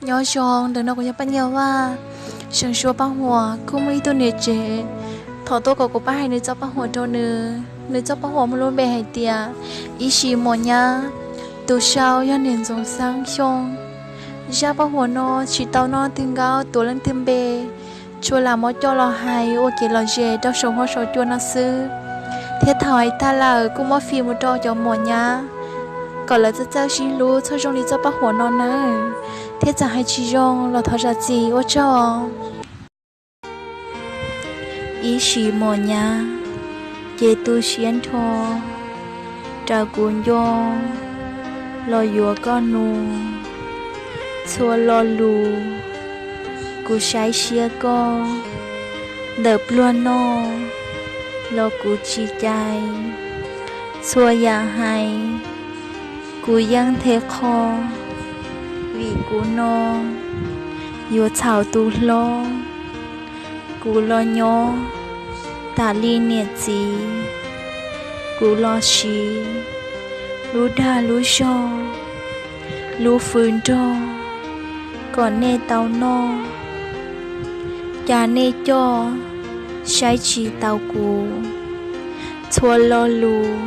Nyob zoo, ntawm no kuv yog Paj Nyiaj Vaj. Seem suav Paj Huam kuj muaj ib tug niam tsev thov tuaj kom kuv pab hais nws txoj paj huam rau nws. Nws txoj paj huam muaj lub npe hais tias Ib Sim Mos Nyab. Tus sau yog niam Ntxoov Xeeb Xyooj. Zaj paj huam no tsis tau noj twg nkaub tuav leej twg npe, tsuas lam muab coj los hais ua kev lom zem rau saum huab saum cua no xwb. Thiab thaum hais tag lawm kuj muab fij mus rau cov mos nyab kom lawv txawj txawj sib hlub txhob zoo li txoj paj huam no nawb, thiab txawm hais tsis zoo los thov zam txim, ua tsaug. Ib Sim Mos Nyab. Ces tu siab nrho raws kuv nco los yuav koj nus. Txhua lo lus kuv saib siab koj, ntawm pluag noj los kuv tsis cais. Txhua yam hais kuv yeej nthe qho, vim kuv no yuav txhaum tus hlob. Kuv los nyob tas li niam txiv, kuv los siv lub dag lub zog, lub fwv nrog kom nej tau noj. Cas nej coj saib tsis taus kuv, txhua lo lus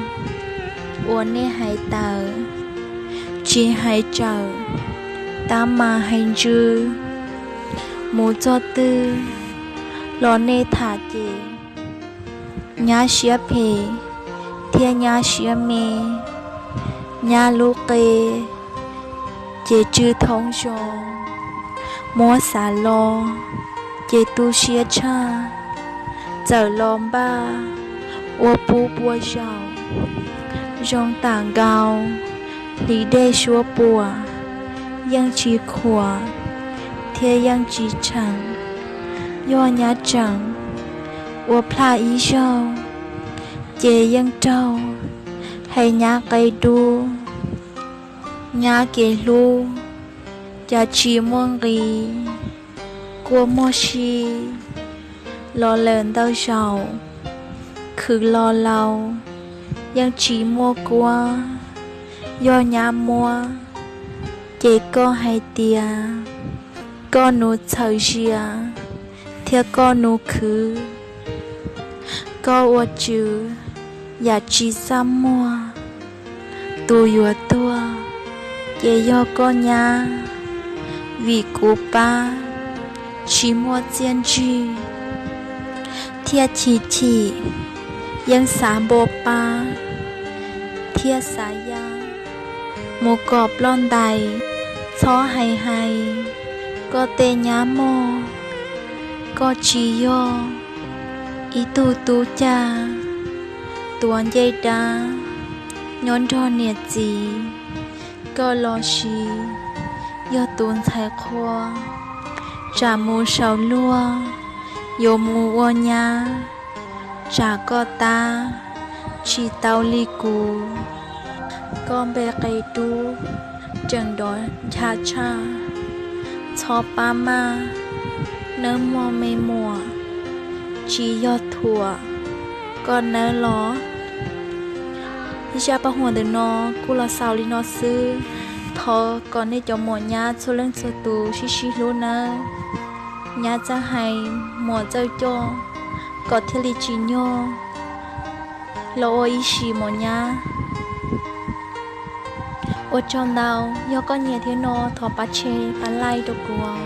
uas nej hais tawm, tsis hais tsawm, tab mas hais ntsws. Mus txog twg los nej tham ces nyab siab phem thiab nyab siab me, nyab lub qe ces tsw thoob zos. Muab xav los ces tu siab tshaj, txawm los npaj ua pub pua zaum. Zoo tam nkaus hliv dej suab puam, yeej tsis khuam thiab yeej tsis tseem. Yog nyab tseem ua plaj ib zaug ces yeej raug hais nyab qe dub. Nyab kev hlub cas tsis muaj nqis, kua muag si los lawm ntau zaus, khwv los laus yeej tsis muaj kuab. Yog nyab muab ces koj hais tias koj nus txhawm zias thiab koj nus khwv. Koj ua tswv yam tsis txaj muag, tus yuav tuag ces yog koj nyab. Vim kuv pab tsis muaj txiaj ntsig thiab chim chim, yeej xav npo pab thiab xav ya mus kom ploj ntais. Txhob hais hais koj tej nyab mog, koj tsis yog ib tug tub caj tuav ncej dab nyob nrog niam txiv. Koj los sis yog tus ntxhais qhua, tsam mus saum luag yuav mus ua nyab, tsam koj tab tsis tau li kuv. Koj npe qe dub tseem nrov ncha tshaj, txhob pab maj, nawb mog me muam, tsis yog thuam koj nawb los. Zaj paj huam ntawm no kuj los xaus li no xwb. Thov kom nej cov muam nyab txhua leej txhua tus sib sib hlub nawb. Nyab txawj hais, muam txawj coj, kom thiaj li tsim nyog los ua ib sim mos nyab. Ua tsaug ntau, yog koj nyiam thiab no thov pab share pab like rau kuv os.